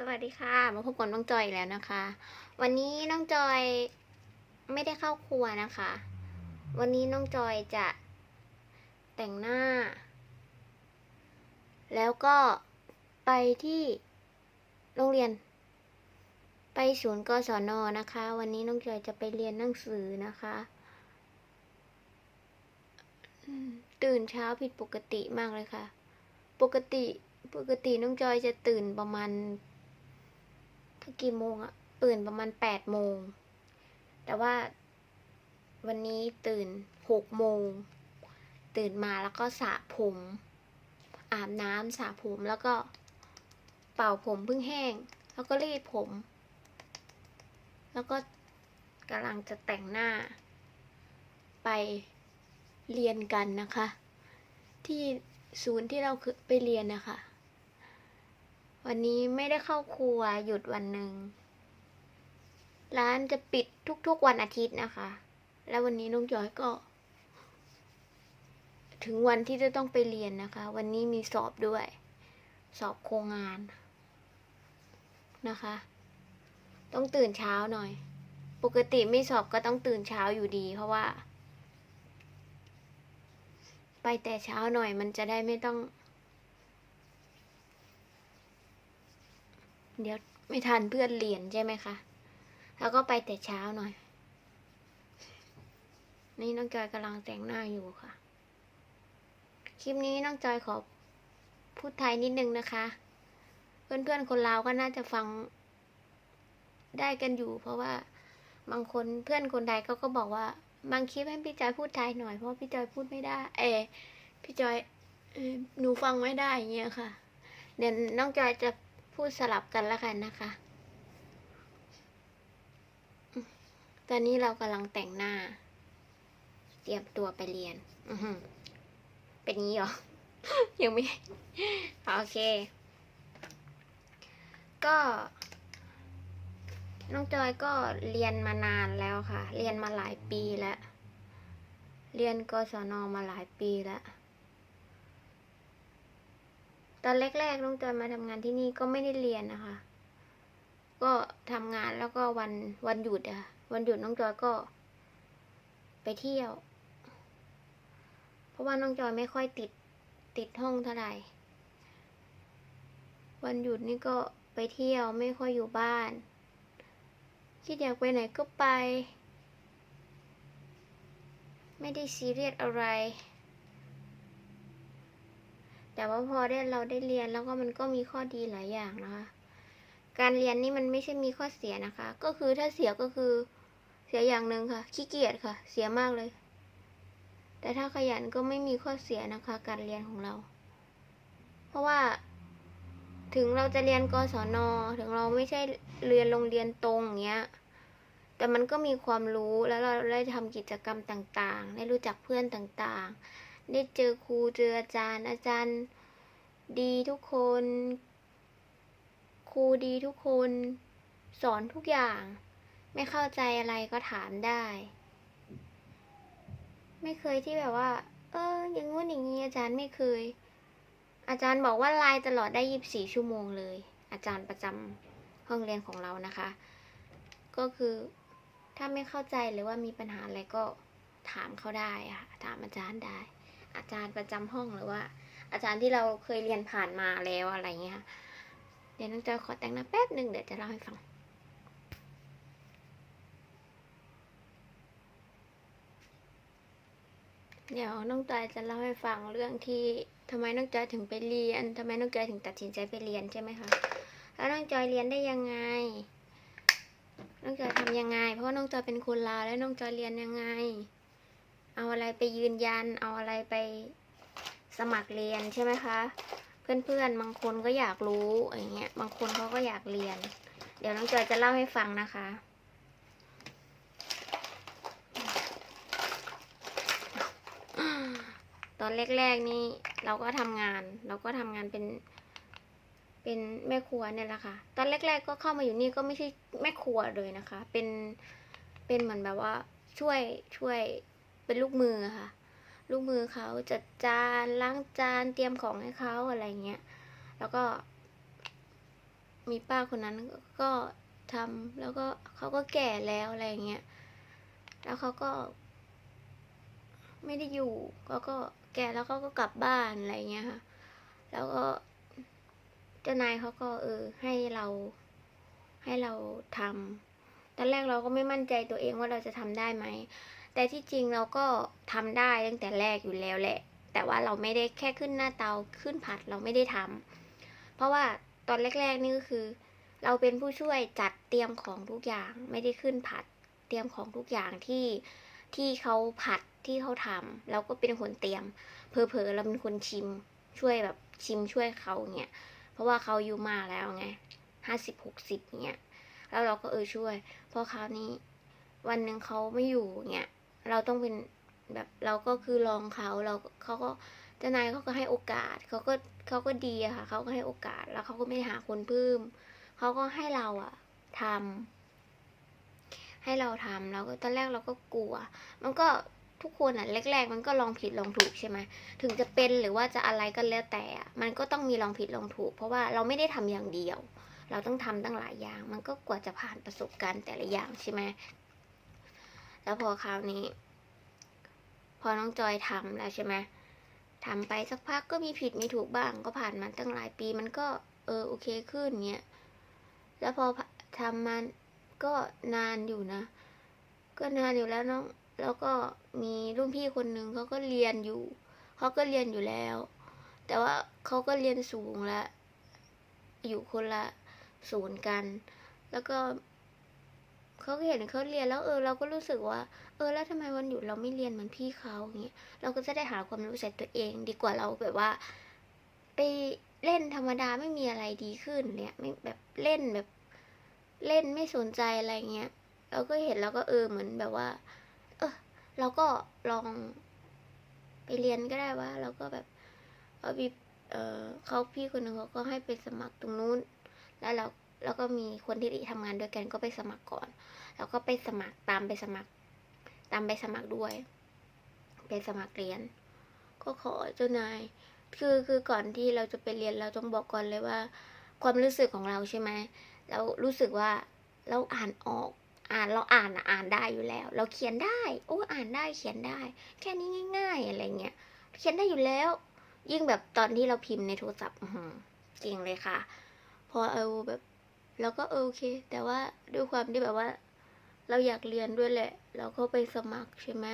สวัสดีค่ะ มาพบกับน้องจอยอีกแล้วนะคะ วันนี้น้องจอยไม่ได้เข้าครัวนะคะ วันนี้น้องจอยจะแต่งหน้า แล้วก็ไปที่โรงเรียน ไปศูนย์ กศน นะคะ วันนี้น้องจอยจะไปเรียนหนังสือนะคะ อืม ตื่นเช้าผิดปกติมากเลยค่ะ ปกติ ปกติน้องจอยจะตื่นประมาณ กี่โมงอะ ตื่นประมาณแปดโมง แต่ว่าวันนี้ตื่นหกโมง ตื่นมาแล้วก็สระผม อาบน้ำ สระผม แล้วก็เป่าผมเพิ่งแห้ง แล้วก็รีดผม แล้วก็กำลังจะแต่งหน้า ไปเรียนกันนะคะ ที่ศูนย์ที่เราเคยไปเรียนนะคะ วันนี้ไม่ได้เข้าครัว หยุดวันหนึ่ง ร้านจะปิดทุกๆวันอาทิตย์นะคะ แล้ววันนี้น้องจอยก็ ถึงวันที่จะต้องไปเรียนนะคะ วันนี้มีสอบด้วย สอบโครงงานนะคะ ต้องตื่นเช้าหน่อย ปกติไม่สอบก็ต้องตื่นเช้าอยู่ดี เพราะว่า ไปแต่เช้าหน่อย มันจะได้ไม่ต้อง เดี๋ยวไม่ทันเพื่อนเรียนใช่ไหมคะ แล้วก็ไปแต่เช้าหน่อย นี่น้องจอยกำลังแต่งหน้าอยู่ค่ะ คลิปนี้น้องจอยขอพูดไทยนิดนึงนะคะ เพื่อนๆคนลาวก็น่าจะฟังได้กันอยู่ เพราะว่าบางคน เพื่อนคนไทยเขาก็บอกว่า บางคลิปให้พี่จอยพูดไทยหน่อย เพราะว่าพี่จอยพูดไม่ได้ เอ่อ พี่จอย เอ่อ หนูฟังไม่ได้ อย่างเงี้ยค่ะ เดี๋ยวน้องจอยจะพูดสลับกันแล้วกันนะคะ ตอนนี้เรากำลังแต่งหน้า เตรียมตัวไปเรียน อือหือ เป็นงี้เหรอ ยังไม่ โอเค ก็ น้องจอยก็เรียนมานานแล้วค่ะ เรียนมาหลายปีแล้ว เรียน กศน มาหลายปีแล้ว ตอนแรกๆ น้องจอยมาทำงานที่นี่ก็ไม่ได้เรียนนะคะ ก็ทำงานแล้วก็วัน วันหยุดอะค่ะ วันหยุดน้องจอยก็ไปเที่ยว เพราะว่าน้องจอยไม่ค่อยติด ติดห้องเท่าไหร่ วันหยุดนี่ก็ไปเที่ยว ไม่ค่อยอยู่บ้าน คิดอยากไปไหนก็ไป ไม่ได้ซีเรียสอะไร แต่ว่าพอได้ เราได้เรียนแล้วก็มันก็มีข้อดีหลายอย่างนะคะ การเรียนนี่มันไม่ใช่มีข้อเสียนะคะ ก็คือถ้าเสียก็คือเสียอย่างหนึ่งค่ะ ขี้เกียจค่ะ เสียมากเลย แต่ถ้าขยันก็ไม่มีข้อเสียนะคะ การเรียนของเรา เพราะว่าถึงเราจะเรียน กศน ถึงเราไม่ใช่เรียนโรงเรียนตรงอย่างเงี้ย แต่มันก็มีความรู้ แล้วเราได้ทำกิจกรรมต่างๆ ได้รู้จักเพื่อนต่างๆ ได้เจอครู เจออาจารย์ อาจารย์ดีทุกคน ครูดีทุกคน สอนทุกอย่าง ไม่เข้าใจอะไรก็ถามได้ ไม่เคยที่แบบว่า เออ อย่างงู้นอย่างงี้ อาจารย์ไม่เคย อาจารย์บอกว่าไลน์ตลอดได้ยี่สิบสี่ชั่วโมงเลย อาจารย์ประจำห้องเรียนของเรานะคะ ก็คือถ้าไม่เข้าใจหรือว่ามีปัญหาอะไรก็ถามเขาได้อะค่ะ ถามอาจารย์ได้ อาจารย์ประจำห้องหรือว่าอาจารย์ที่เราเคยเรียนผ่านมาแล้ว อะไรเงี้ยค่ะ เดี๋ยวน้องจอยขอแต่งหน้าแป๊บหนึ่ง เดี๋ยวจะเล่าให้ฟัง เดี๋ยวน้องจอยจะเล่าให้ฟังเรื่องที่ทำไมน้องจอยถึงไปเรียน ทำไมน้องจอยถึงตัดสินใจไปเรียนใช่ไหมคะ แล้วน้องจอยเรียนได้ยังไง น้องจอยทำยังไง เพราะว่าน้องจอยเป็นคนลาว แล้วน้องจอยเรียนยังไง เอาอะไรไปยืนยัน เอาอะไรไปสมัครเรียนใช่ไหมคะ เพื่อนๆ บางคนก็อยากรู้อย่างเงี้ย บางคนเขาก็อยากเรียน เดี๋ยวน้องจอยจะเล่าให้ฟังนะคะ ตอนแรกๆ นี่เราก็ทำงาน เราก็ทำงานเป็น เป็นแม่ครัวเนี่ยแหละค่ะ ตอนแรกๆ ก็เข้ามาอยู่นี่ก็ไม่ใช่แม่ครัวเลยนะคะ เป็น เป็นเหมือนแบบว่าช่วย ช่วย เป็นลูกมืออะค่ะ ลูกมือเขา จัดจาน ล้างจาน เตรียมของให้เขา อะไรอย่างเงี้ย แล้วก็ ມີປ້າຄົນນັ້ນກໍທຳ ແລ້ວກໍເຂົາກໍແກ່ແລ້ວ ອະໄລຢ່າງເງຍ ແລ້ວເຂົາກໍໄມ່ໄດ້ຢູ່ ເຂົາກໍແກ່ແລ້ວເຂົາກໍກັບບ້ານ ອະໄລຢ່າງເງຍຄ່ະ ແລ້ວກໍເຈົ້ານາຍເຂົາກໍ ເອີ ໃຫ້ເຮົາ ໃຫ້ເຮົາທຳ ຕອນແລກເຮົາກໍໄມ່ໝັ້ນໃຈຕົວເອງວ່າເຮົາຈະທຳໄດ້ໄໝ ແຕ່ທີ່ຈິງເຮົາກໍທຳໄດ້ຕັ້ງແຕ່ແລກຢູ່ແລ້ວແຫຼະ ແຕ່ວ່າເຮົາໄມ່ໄດ້ແຄ່ຂຶ້ນໜ້າເຕົາ ຂຶ້ນຜັດ ເຮົາໄມ່ໄດ້ທຳ ເພາະວ່າຕອນແລກໆນີ້ກໍຄື ເຮົາເປັນຜູ້ຊ່ວຍຈັດຕຽມຂອງທຸກຢ່າງ ໄມ່ໄດ້ຂຶ້ນຜັດ ຕຽມຂອງທຸກຢ່າງທີ່ ທີ່ເຂົາຜັດ ທີ່ເຂົາທຳ ເຮົາກໍເປັນຄົນຕຽມ ເຜີໆເຮົາເປັນຄົນຊິມ ຊ່ວຍແບບຊິມຊ່ວຍເຂົາເງຍ ເພາະວ່າເຂົາອາຍຸມາກແລ້ວໄງ ຫ້າສິບ ຫົກສິບເງຍ ແລ້ວເຮົາກໍ ເອີ ຊ່ວຍ ພໍຄາວນີ້ວັນໜຶ່ງເຂົາບໍ່ຢູ່ເງຍ ເຮົາຕ້ອງເປັນແບບ ເຮົາກໍຄືລອງເຂົາ ແລ້ວເຂົາກໍ ເຈົ້ານາຍເຂົາກໍໃຫ້ໂອກາດ ເຂົາກໍ ເຂົາກໍດີອະຄ່ະ ເຂົາກໍໃຫ້ໂອກາດ ແລ້ວເຂົາກໍໄມ່ໄດ້ຫາຄົນເພີ່ມ ເຂົາກໍໃຫ້ເຮົາອະທຳ ໃຫ້ເຮົາທຳ ເຮົາກໍ ຕອນແລກເຮົາກໍກົວ ມັນກໍ ທຸກຄົນນະ ແລກໆມັນກໍລອງຜິດລອງຖືກໃຊ່ໄໝ ເຖິງຈະເປັນ ຫຼືວ່າຈະອະໄລກໍແລ້ວແຕ່ ມັນກໍຕ້ອງມີລອງຜິດລອງຖືກ ເພາະວ່າເຮົາໄມ່ໄດ້ທຳຢ່າງດຽວ ເຮົາຕ້ອງທຳຕັ້ງຫຼາຍຢ່າງ ມັນກໍກວ່າຈະຜ່ານປະສົບການແຕ່ລະຢ່າງໃຊ່ໄໝ ແລ້ວພໍຄາວນີ້ ພໍນ້ອງຈອຍທຳແລ້ວໃຊ່ໄໝ ທຳໄປສັກພັກກໍມີຜິດມີຖືກບ້າງ ກໍຜ່ານມາຕັ້ງຫຼາຍປີ ມັນກໍ ເອີ ໂອເຄຂຶ້ນເງຍ ແລ້ວພໍທຳມາກໍນານຢູ່ນະ ກໍນານຢູ່ແລ້ວເນາະ ແລ້ວກໍມີລຸ້ນພີ່ຄົນໜຶ່ງ ເຂົາກໍລຽນຢູ່ ເຂົາກໍລຽນຢູ່ແລ້ວ ແຕ່ວ່າເຂົາກໍລຽນສູງແລ້ວ ຢູ່ຄົນລະສູນກັນ ແລ້ວກໍເຂົາກໍເຫັນເຂົາລຽນແລ້ວ ເອີ ເຮົາກໍຮູ້ສຶກວ່າ ເອີ ແລ້ວທຳໄມວັນຢຸດເຮົາໄມ່ລຽນເໝືອນພີ່ເຂົາເງຍ ເຮົາກໍຈະໄດ້ຫາຄວາມຮູ້ໃສ່ຕົວເອງ ດີກວ່າເຮົາແບບວ່າໄປເລ່ນທຳມະດາ ໄມ່ມີອະໄລດີຂຶ້ນເລີຍ ໄມ່ແບບເລ່ນແບບ ເລ່ນໄມ່ສົນໃຈ ອະໄລເງຍ ເຮົາກໍເຫັນ ເຮົາກໍ ເອີ ເໝືອນແບບວ່າ ເອີ ເຮົາກໍລອງໄປລຽນກໍໄດ້ວ່າ ເຮົາກໍແບບ ເຮົາມີ ເອີ ເຂົາ ພີ່ຄົນໜຶ່ງເຂົາກໍໃຫ້ໄປສະໝັກຕົງນູ້ນ ແລ້ວເຮົາ ເຮົາກໍມີຄົນທີ່ທຳງານດ້ວຍກັນກໍໄປສະໝັກກ່ອນ ເຮົາກໍໄປສະໝັກ ຕາມໄປສະໝັກ ຕາມໄປສະໝັກດ້ວຍ ໄປສະໝັກລຽນ ກໍຂໍເຈົ້ານາຍ ຄື ຄືກ່ອນທີ່ເຮົາຈະໄປລຽນ ເຮົາຕ້ອງບອກກ່ອນເລີຍວ່າ ຄວາມຮູ້ສຶກຂອງເຮົາໃຊ່ໄໝ ເຮົາຮູ້ສຶກວ່າ ເຮົາອ່ານອອກ ອ່ານ ເຮົາອ່ານນະ ອ່ານໄດ້ຢູ່ແລ້ວ ເຮົາຂຽນໄດ້ ໂອ້ ອ່ານໄດ້ ຂຽນໄດ້ ແຄ່ນີ້ງ່າຍໆ ອະໄລເງຍ ຂຽນໄດ້ຢູ່ແລ້ວ ຍິ່ງແບບຕອນທີ່ເຮົາພິມໃນໂທລະສັບ ອື ເກັ່ງເລີຍຄ່ະ ພໍເອົາແບບ ເຮົາກໍ ເອີ ໂອເຄ ແຕ່ວ່າດ້ວຍຄວາມທີ່ແບບວ່າ ເຮົາຢາກລຽນດ້ວຍແຫຼະ ເຮົາກໍໄປສະໝັກໃຊ່ໄໝ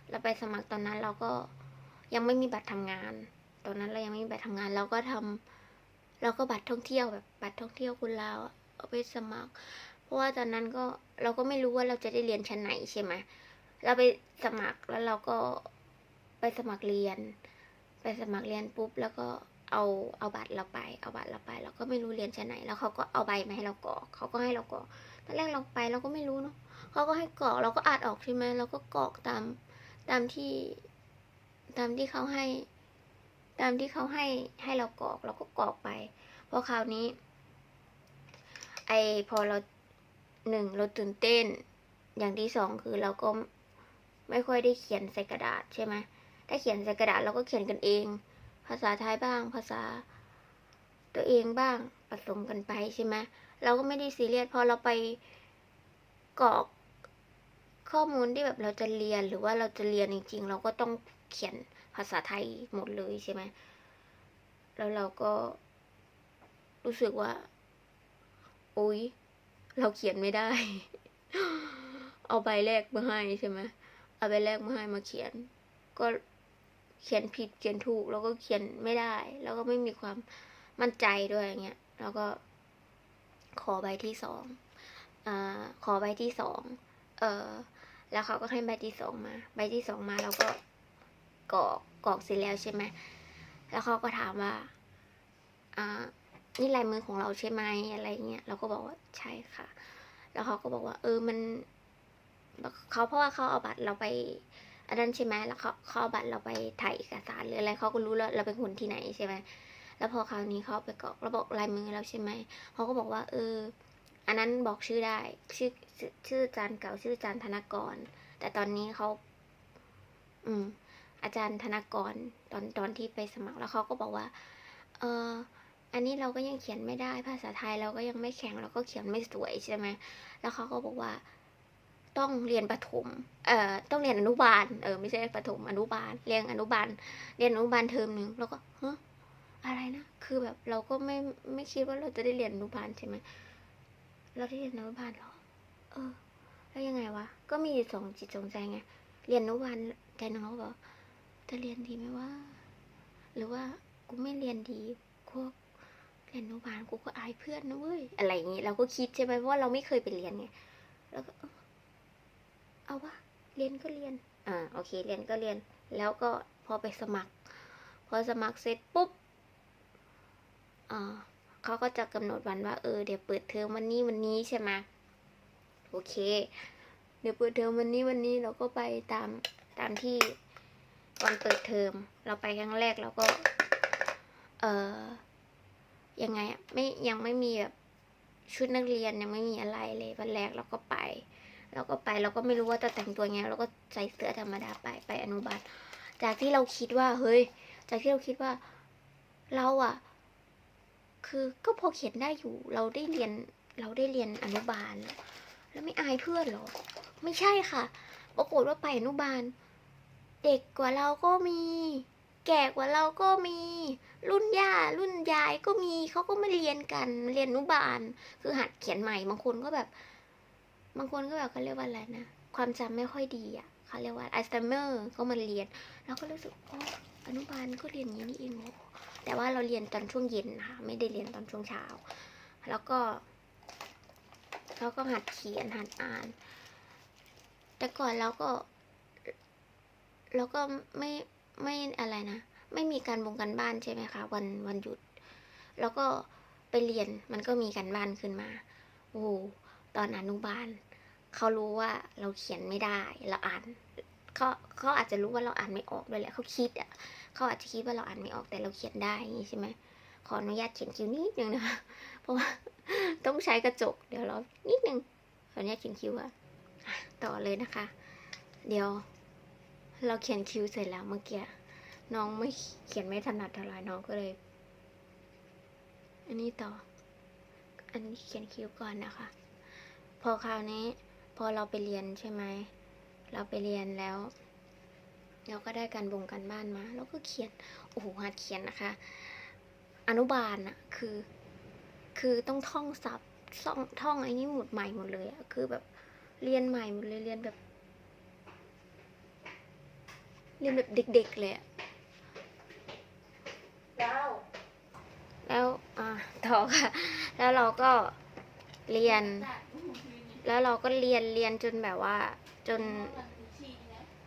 ເຮົາໄປສະໝັກ ຕອນນັ້ນເຮົາກໍຍັງໄມ່ມີບັດທຳງານ ຕອນນັ້ນເຮົາຍັງໄມ່ມີບັດທຳງານ ເຮົາກໍທຳ ເຮົາກໍບັດທ່ອງທ່ຽວ ແບບບັດທ່ອງທ່ຽວຄົນລາວອະ ເອົາໄປສະໝັກ ເພາະວ່າຕອນນັ້ນກໍ ເຮົາກໍໄມ່ຮູ້ວ່າເຮົາຈະໄດ້ລຽນຊັ້ນໃດໃຊ່ໄໝ ເຮົາໄປສະໝັກ ແລ້ວເຮົາກໍໄປສະໝັກລຽນ ໄປສະໝັກລຽນປຸບ ແລ້ວກໍເອົາ ເອົາບັດເຮົາໄປ ເອົາບັດເຮົາໄປ ເຮົາກໍໄມ່ຮູ້ລຽນຊັ້ນໃດ ແລ້ວເຂົາກໍເອົາໃບມາໃຫ້ເຮົາກອກ ເຂົາກໍໃຫ້ເຮົາກອກ ຕອນແລກເຮົາໄປ ເຮົາກໍໄມ່ຮູ້ເນາະ ເຂົາກໍໃຫ້ກອກ ເຮົາກໍອ່ານອອກໃຊ່ໄໝ ເຮົາກໍກອກຕາມ ຕາມທີ່ ຕາມທີ່ເຂົາໃຫ້ ຕາມທີ່ເຂົາໃຫ້ ໃຫ້ເຮົາກອກ ເຮົາກໍກອກໄປ ພໍຄາວນີ້ ໄອ້ ພໍເຮົາ ໜຶ່ງ ເຮົາຕື່ນເຕັ້ນ ຢ່າງທີສອງ ຄືເຮົາກໍໄມ່ຄ່ອຍໄດ້ຂຽນໃສ່ກະດາດໃຊ່ໄໝ ຖ້າຂຽນໃສ່ກະດາດ ເຮົາກໍຂຽນກັນເອງ ພາສາໄທບ້າງ ພາສາຕົວເອງບ້າງ ປະສົມກັນໄປໃຊ່ໄໝ ເຮົາກໍໄມ່ໄດ້ຊີຣຽສ ພໍເຮົາໄປ ກອກຂໍ້ມູນທີ່ແບບເຮົາຈະລຽນ ຫຼືວ່າເຮົາຈະລຽນຈິງໆ ເຮົາກໍຕ້ອງຂຽນພາສາໄທໝົດເລີຍໃຊ່ໄໝ ແລ້ວເຮົາກໍຮູ້ສຶກວ່າ ໂອຍ ເຮົາຂຽນໄມ່ໄດ້ ເອົາໃບແລກມາໃຫ້ໃຊ່ໄໝ ເອົາໃບແລກມາໃຫ້ມາຂຽນ ກໍ ຂຽນຜິດຂຽນຖືກ ແລ້ວກໍຂຽນໄມ່ໄດ້ ແລ້ວກໍໄມ່ມີຄວາມໝັ້ນໃຈດ້ວຍຢ່າງເງຍ ແລ້ວກໍຂໍໃບທີສອງ ອາ ຂໍໃບທີສອງ ເອີ ແລ້ວເຂົາກໍໃຫ້ໃບທີສອງມາ ໃບທີສອງມາ ແລ້ວກໍກອກ ກອກເສັດແລ້ວໃຊ່ໄໝ ແລ້ວເຂົາກໍຖາມວ່າ ອາ ນີ້ລາຍມືຂອງເຮົາໃຊ່ໄໝ ອະໄລເງຍ ເຮົາກໍບອກວ່າ ໃຊ່ຄ່ະ ແລ້ວເຂົາກໍບອກວ່າ ເອີ ມັນ ເຂົາ ເພາະວ່າເຂົາເອົາບັດເຮົາໄປອັນນັ້ນໃຊ່ໄໝ ແລ້ວເຂົາ ເຂົາເອົາບັດເຮົາໄປຖ່າຍເອກະສານ ຫຼືອະໄລ ເຂົາກໍຮູ້ແລ້ວເຮົາເປັນຄົນທີ່ໃນໃຊ່ໄໝ ແລ້ວພໍຄາວນີ້ເຂົາເອົາໄປກອກ ເຮົາບອກລາຍມືເຮົາໃຊ່ໄໝ ເຂົາກໍບອກວ່າ ເອີ ອັນນັ້ນບອກຊື່ໄດ້ ຊື່ ຊື່ ຊື່ອາຈານເກົ່າ ຊື່ອາຈານທະນາກອນ ແຕ່ຕອນນີ້ເຂົາ ອືມ ອາຈານທະນາກອນ ຕອນ ຕອນທີ່ໄປສະໝັກ ແລ້ວເຂົາກໍບອກວ່າ ເອີ ອັນນີ້ເຮົາກໍຍັງຂຽນໄມ່ໄດ້ ພາສາໄທເຮົາກໍຍັງໄມ່ແຂງ ເຮົາກໍຂຽນໄມ່ສວຍໃຊ່ໄໝ ແລ້ວເຂົາກໍບອກວ່າ ຕ້ອງຮຽນປະຖົມ ເອີ ຕ້ອງຮຽນອະນຸບານ ເອີ ບໍ່ໃຊ່ປະຖົມ ອະນຸບານ ຮຽນອະນຸບານ ຮຽນອະນຸບານເທີມໜຶ່ງ ເຮົາກໍ ຮະ ອະໄລນະ ຄືແບບເຮົາກໍໄມ່ ໄມ່ຄິດວ່າເຮົາຈະໄດ້ຮຽນອະນຸບານໃຊ່ໄໝ ເຮົາໄດ້ຮຽນອະນຸບານເຫລອ? ເອີ ແລ້ວຍັງໄງວະ ກໍມີຢູ່ສອງຈິດສອງໃຈໄງ ຮຽນອະນຸບານ ໃຈໜຶ່ງເຮົາກໍ ຈະຮຽນດີໄໝວະ ຫຼືວ່າກູໄມ່ຮຽນດີ ກູຮຽນອະນຸບານ ກູກໍອາຍເພື່ອນນະເວີຍ ອະໄລຢ່າງນີ້ ເຮົາກໍຄິດໃຊ່ໄໝ ເພາະວ່າເຮົາໄມ່ເຄີຍໄປຮຽນໄງ ແລ້ວກໍ ເອີ ເອົາວະ ຮຽນກໍຮຽນ ອາ ໂອເຄ ຮຽນກໍຮຽນ ແລ້ວກໍພໍໄປສະໝັກ ພໍສະໝັກເສັດປຸບ ອາ ເຂົາກໍຈະກຳນົດວັນວ່າ ເອີ ດຽວເປີດເທີມວັນນີ້ ວັນນີ້ໃຊ່ໄໝ ໂອເຄ ດຽວເປີດເທີມວັນນີ້ ວັນນີ້ ເຮົາກໍໄປຕາມ ຕາມທີ່ວັນເປີດເທີມ ເຮົາໄປຄັ້ງແລກ ເຮົາກໍ ເອີ ຍັງໄງອະ ໄມ່ ຍັງໄມ່ມີແບບ ຊຸດນັກຮຽນ ຍັງໄມ່ມີອະໄລເລີຍ ວັນແລກເຮົາກໍໄປ ເຮົາກໍໄປ ເຮົາກໍໄມ່ຮູ້ວ່າຈະແຕ່ງຕົວຍັງໄງ ເຮົາກໍໃສ່ເສື້ອທຳມະດາໄປ ໄປອະນຸບານ ຈາກທີ່ເຮົາຄິດວ່າ ເຮີ້ຍ ຈາກທີ່ເຮົາຄິດວ່າ ເຮົາອະ ຄືກໍພໍຂຽນໄດ້ຢູ່ ເຮົາໄດ້ຮຽນ ເຮົາໄດ້ຮຽນອະນຸບານ ເຮົາໄມ່ອາຍເພື່ອນເຫລອ? ໄມ່ໃຊ່ຄ່ະ ປາກົດວ່າໄປອະນຸບານ ເດັກກວ່າເຮົາກໍມີ ແກ່ກວ່າເຮົາກໍມີ ລຸ້ນຍ່າລຸ້ນຍາຍກໍມີ ເຂົາກໍມາຮຽນກັນ ມາຮຽນອະນຸບານ ຄືຫັດຂຽນໃໝ່ ບາງຄົນກໍແບບ ບາງຄົນກໍແບບ ເຂົາຮຽກວ່າອະໄລນະ ຄວາມຈຳໄມ່ຄ່ອຍດີອະ ເຂົາຮຽກວ່າອັລໄຊເມີ ກໍມາຮຽນ ເຮົາກໍຮູ້ສຶກ ອໍ ອະນຸບານກໍຮຽນຢ່າງນີ້ເອງເຫລອ? ແຕ່ວ່າເຮົາຮຽນຕອນຊ່ວງເຢັນນະ ໄມ່ໄດ້ຮຽນຕອນຊ່ວງເຊົ້າ ແລ້ວກໍ ເຮົາກໍຫັດຂຽນ ຫັດອ່ານ ແຕ່ກ່ອນເຮົາກໍ ເຮົາກໍໄມ່ ໄມ່ອະໄລນະ ໄມ່ມີການບົງການບ້ານໃຊ່ໄໝຄະ ວັນ ວັນຢຸດ ເຮົາກໍໄປຮຽນ ມັນກໍມີການບ້ານຂຶ້ນມາ ໂອ້ ຕອນອະນຸບານ ເຂົາຮູ້ວ່າເຮົາຂຽນໄມ່ໄດ້ ເຮົາອ່ານ ເຂົາ ເຂົາອາດຈະຮູ້ວ່າເຮົາອ່ານໄມ່ອອກດ້ວຍແຫຼະ ເຂົາຄິດອະ ເຂົາອາດຈະຄິດວ່າເຮົາອ່ານໄມ່ອອກ ແຕ່ເຮົາຂຽນໄດ້ ນີ້ໃຊ່ໄໝ ຂໍອະນຸຍາດຂຽນຄິວນິດໜຶ່ງນະ ເພາະວ່າຕ້ອງໃຊ້ກະຈົກ ດຽວລໍນິດໜຶ່ງ ຂໍອະນຸຍາດຂຽນຄິວກ່ອນ ອະ ຕໍ່ເລີຍນະຄະ ດຽວ ເຮົາຂຽນຄິວເສັດແລ້ວ ເມື່ອກີ້ນ້ອງໄມ່ ຂຽນໄມ່ຖະໜັດເທົ່າໃດ ນ້ອງກໍເລີຍ ອັນນີ້ຕໍ່ ອັນນີ້ຂຽນຄິວກ່ອນນະຄະ ພໍຄາວນີ້ ພໍເຮົາໄປຮຽນໃຊ່ໄໝ ເຮົາໄປຮຽນແລ້ວ ເຮົາກໍໄດ້ການບົງການບ້ານມາ ເຮົາກໍຂຽນ ໂອ້ໂຫ ຫັດຂຽນນະຄະ ອະນຸບານນະ ຄື ຄືຕ້ອງທ່ອງສັບ ທ່ອງ ທ່ອງໄອ້ນີ້ໝົດ ໃໝ່ໝົດເລີຍອະ ຄືແບບ ຮຽນໃໝ່ໝົດເລີຍ ຮຽນແບບ ຮຽນແບບເດັກໆເລີຍອະ ແລ້ວ ອາ ຕໍ່ຄ່ະ ແລ້ວເຮົາກໍຮຽນ ແລ້ວເຮົາກໍຮຽນ ຮຽນຈົນແບບວ່າ ຈົນ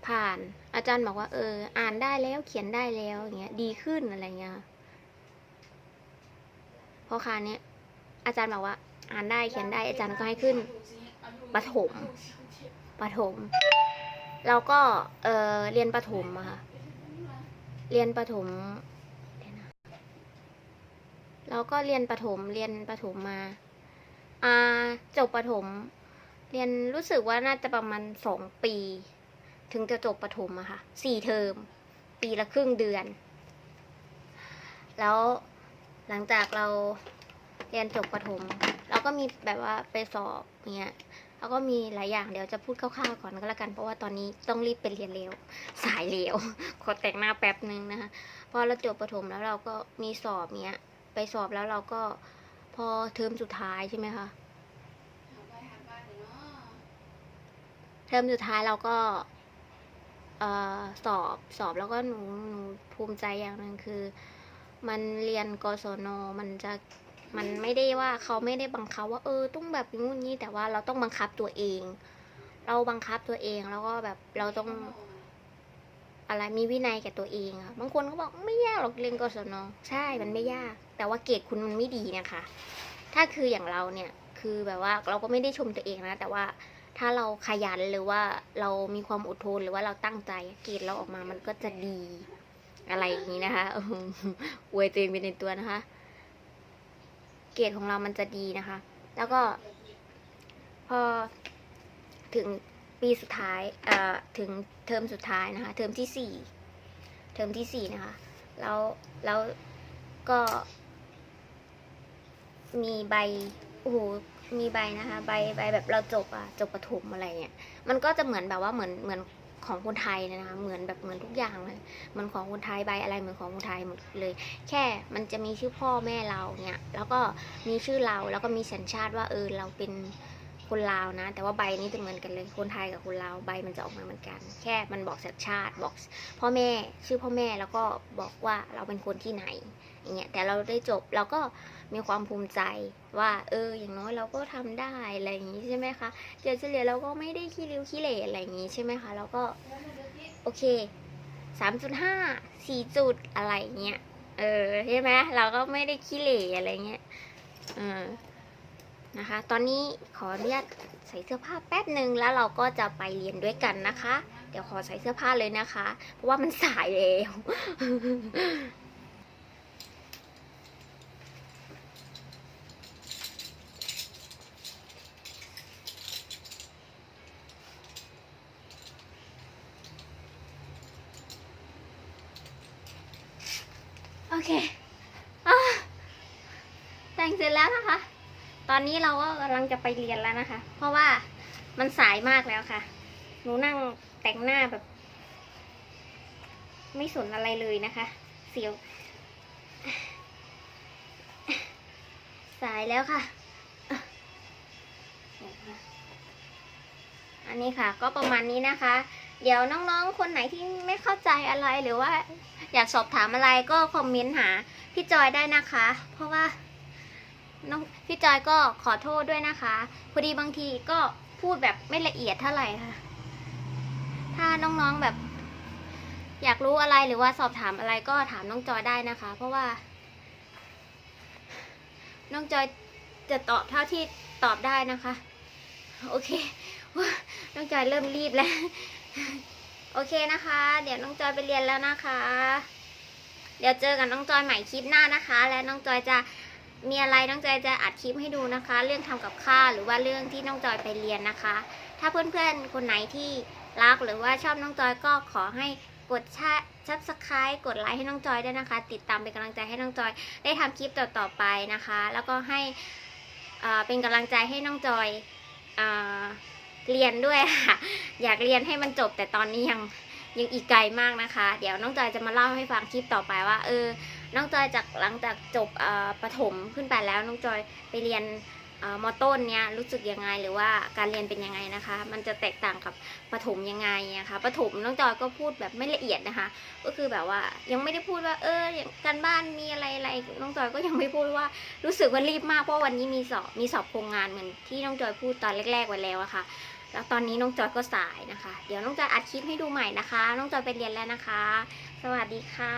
ຜ່ານ ອາຈານບອກວ່າ ເອີ ອ່ານໄດ້ແລ້ວ ຂຽນໄດ້ແລ້ວ ຢ່າງເງຍ ດີຂຶ້ນ ອະໄລເງຍ ພໍຄາວນີ້ ອາຈານບອກວ່າ ອ່ານໄດ້ ຂຽນໄດ້ ອາຈານກໍໃຫ້ຂຶ້ນປະຖົມ ປະຖົມ ເຮົາກໍ ເອີ ຮຽນປະຖົມອະຄ່ະ ຮຽນປະຖົມ ດຽວນະ ເຮົາກໍຮຽນປະຖົມ ຮຽນປະຖົມມາ ອາ ຈົບປະຖົມ ຮຽນ ຮູ້ສຶກວ່າໜ້າຈະປະມານສອງປີ ເຖິງຈະຈົບປະຖົມອະຄ່ະ ສີ່ເທີມ ປີລະເຄິ່ງເດືອນ ແລ້ວຫຼັງຈາກເຮົາຮຽນຈົບປະຖົມ ເຮົາກໍມີແບບວ່າໄປສອບເງຍ ເຮົາກໍມີຫຼາຍຢ່າງ ດຽວຈະພູດຄ່າວໆກ່ອນກໍແລ້ວກັນ ເພາະວ່າຕອນນີ້ຕ້ອງຣີບໄປຮຽນແລ້ວ ສາຍແລ້ວ ຂໍແຕ່ງໜ້າແປັບໜຶ່ງນະຄະ ພໍເຮົາຈົບປະຖົມແລ້ວ ເຮົາກໍມີສອບເງຍ ໄປສອບແລ້ວເຮົາກໍ ພໍເທີມສຸດທ້າຍໃຊ່ໄໝຄະ ເທີມສຸດທ້າຍເຮົາກໍ ເອີ ສອບ ສອບແລ້ວກໍໜູ ໜູພູມໃຈຢ່າງໜຶ່ງຄື ມັນຮຽນ ກສນ ມັນຈະ ມັນໄມ່ໄດ້ວ່າ ເຂົາໄມ່ໄດ້ບັງຄັບວ່າ ເອີ ຕ້ອງແບບງູ້ນງີ້ ແຕ່ວ່າເຮົາຕ້ອງບັງຄັບຕົວເອງ ເຮົາບັງຄັບຕົວເອງ ແລ້ວກໍແບບເຮົາຕ້ອງ ອະໄລ ມີວິໄນແກ່ຕົວເອງອະ ບາງຄົນກໍບອກ ໄມ່ຍາກຫຼອກຮຽນ ກສນ ໃຊ່ ມັນໄມ່ຍາກ ແຕ່ວ່າເກຣດຄຸນມັນໄມ່ດີນະຄະ ຖ້າຄືຢ່າງເຮົາເນີ້ຍ ຄືແບບວ່າ ເຮົາກໍໄມ່ໄດ້ຊົມຕົວເອງນະ ແຕ່ວ່າຖ້າເຮົາຂະຫຍັນ ຫຼືວ່າເຮົາມີຄວາມອົດທົນ ຫຼືວ່າເຮົາຕັ້ງໃຈ ເກຣດເຮົາອອກມາມັນກໍຈະດີ ອະໄລຢ່າງນີ້ນະຄະ ອວຍຕົວເອງໄປໃນຕົວນະຄະ ເກຣດຂອງເຮົາມັນຈະດີນະຄະ ແລ້ວກໍພໍເຖິງປີສຸດທ້າຍ ເອີ ເຖິງເທີມສຸດທ້າຍນະຄະ ເທີມທີສີ່ ເທີມທີສີ່ນະຄະ ແລ້ວ ແລ້ວກໍ ມີໃບ ໂອ້ໂຫ ມີໃບນະຄະ ໃບ ໃບແບບເຮົາຈົບອະ ຈົບປະຖົມອະໄລເງຍ ມັນກໍຈະເໝືອນແບບວ່າເໝືອນ ເໝືອນຂອງຄົນໄທເລີຍນະຄະ ເໝືອນແບບເໝືອນທຸກຢ່າງເລີຍ ເໝືອນຂອງຄົນໄທ ໃບອະໄລເໝືອນຂອງຄົນໄທໝົດເລີຍ ແຄ່ມັນຈະມີຊື່ພໍ່ແມ່ເຮົາເງຍ ແລ້ວກໍມີຊື່ເຮົາ ແລ້ວກໍມີສັນຊາດວ່າ ເອີ ເຮົາເປັນຄົນລາວນະ ແຕ່ວ່າໃບນີ້ຈະເໝືອນກັນເລີຍ ຄົນໄທກັບຄົນລາວ ໃບມັນຈະອອກມາເໝືອນກັນ ແຄ່ມັນບອກສັນຊາດ ບອກພໍ່ແມ່ ຊື່ພໍ່ແມ່ ແລ້ວກໍບອກວ່າເຮົາເປັນຄົນທີ່ໄຫນ ຢ່າງເງຍ ແຕ່ເຮົາໄດ້ຈົບ ເຮົາກໍມີຄວາມພູມໃຈວ່າ ເອີ ຢ່າງນ້ອຍເຮົາກໍທຳໄດ້ ອະໄລຢ່າງນີ້ ໃຊ່ໄໝຄະ ເກຣດສະເລ່ຍເຮົາກໍໄມ່ໄດ້ຂີ້ລິ້ວຂີ້ເຫຼ ອະໄລຢ່າງນີ້ ໃຊ່ໄໝຄະ ເຮົາກໍ ໂອເຄ ສາມຈຸດຫ້າ ສີ່ຈຸດ ອະໄລເງຍ ເອີ ໃຊ່ໄໝ ເຮົາກໍໄມ່ໄດ້ຂີ້ເຫຼ ອະໄລເງຍ ເອີ ນະຄະ ຕອນນີ້ຂໍອະນຸຍາດໃສ່ເສື້ອຜ້າແປັບໜຶ່ງ ແລ້ວເຮົາກໍຈະໄປຮຽນດ້ວຍກັນນະຄະ ດຽວຂໍໃສ່ເສື້ອຜ້າເລີຍນະຄະ ເພາະວ່າມັນສາຍແລ້ວ. ໂອເຄ ອາ ແຕ່ງເສັດແລ້ວນະຄະ ຕອນນີ້ເຮົາກໍກຳລັງຈະໄປຮຽນແລ້ວນະຄະ ເພາະວ່າມັນສາຍມາກແລ້ວຄະ ໜູນັ່ງແຕ່ງໜ້າແບບ ໄມ່ສົນອະໄລເລີຍນະຄະ ສຽວ ສາຍແລ້ວຄະ ອັນນີ້ຄະ ກໍປະມານນີ້ນະຄະ ດຽວນ້ອງໆຄົນໄຫນທີ່ໄມ່ເຂົ້າໃຈອະໄລ ຫຼືວ່າຢາກສອບຖາມອະໄລ ກໍຄອມເມັນຫາພີ່ຈອຍໄດ້ນະຄະ ເພາະວ່າ ນ້ອງ ພີ່ຈອຍກໍຂໍໂທດດ້ວຍນະຄະ ພໍດີບາງທີກໍພູດແບບໄມ່ລະອຽດເທົ່າໃດຄະ ຖ້ານ້ອງໆແບບຢາກຮູ້ອະໄລ ຫຼືວ່າສອບຖາມອະໄລ ກໍຖາມນ້ອງຈອຍໄດ້ນະຄະ ເພາະວ່ານ້ອງຈອຍຈະຕອບເທົ່າທີ່ຕອບໄດ້ນະຄະ ໂອເຄ ນ້ອງຈອຍເລີ່ມລີບແລ້ວ ໂອເຄນະຄະ ດຽວນ້ອງຈອຍໄປຮຽນແລ້ວນະຄະ ດຽວເຈີກັນນ້ອງຈອຍໃໝ່ຄລິບໜ້ານະຄະ ແລະ ນ້ອງຈອຍຈະມີອະໄລ ນ້ອງຈອຍຈະອັດຄລິບໃຫ້ດູນະຄະ ເລື່ອງທຳກັບຂ້າວ ຫຼືວ່າເລື່ອງທີ່ນ້ອງຈອຍໄປຮຽນນະຄະ ຖ້າເພື່ອນໆຄົນໄຫນທີ່ຮັກ ຫຼືວ່າຊອບນ້ອງຈອຍ ກໍຂໍໃຫ້ກົດຊະ Subscribe ກົດໄລໃຫ້ນ້ອງຈອຍດ້ວຍນະຄະ ຕິດຕາມເປັນກຳລັງໃຈໃຫ້ນ້ອງຈອຍໄດ້ທຳຄລິບຕໍ່ໆໄປນະຄະ ແລ້ວກໍໃຫ້ ເອີ ເປັນກຳລັງໃຈໃຫ້ນ້ອງຈອຍ ອ່າ ຮຽນດ້ວຍ ຢາກຮຽນໃຫ້ມັນຈົບ ແຕ່ຕອນນີ້ຍັງ ຍັງອີກໄກມາກນະຄະ ດຽວນ້ອງຈອຍຈະມາເລົ່າໃຫ້ຟັງຄລິບຕໍ່ໄປວ່າ ເອີ ນ້ອງຈອຍຈາກ ຫຼັງຈາກຈົບ ເອີ ປະຖົມຂຶ້ນໄປແລ້ວ ນ້ອງຈອຍໄປຮຽນ ເອີ ມໍຕົ້ນເນີ້ຍ ຮູ້ສຶກຍັງໄງ ຫຼືວ່າການຮຽນເປັນຍັງໄງນະຄະ ມັນຈະແຕກຕ່າງກັບປະຖົມຍັງໄງນະຄະ ປະຖົມນ້ອງຈອຍກໍພູດແບບໄມ່ລະອຽດນະຄະ ກໍຄືແບບວ່າຍັງໄມ່ໄດ້ພູດວ່າ ເອີ ການບ້ານມີອະໄລໆ ນ້ອງຈອຍກໍຍັງໄມ່ພູດວ່າ ຮູ້ສຶກວ່າລີບມາກ ເພາະວັນນີ້ມີສອບ ມີສອບໂຄງງານ ເໝືອນທີ່ນ້ອງຈອຍພູດຕອນແລກໆໄວ້ແລ້ວອະຄະ ແລ້ວຕອນນີ້ນ້ອງຈອຍກໍສາຍນະຄະ ດຽວນ້ອງຈອຍອັດຄລິບໃຫ້ດູໃໝ່ນະຄະ ນ້ອງຈອຍໄປຮຽນແລ້ວນະຄະ ສະຫວັດດີຄ່ະ.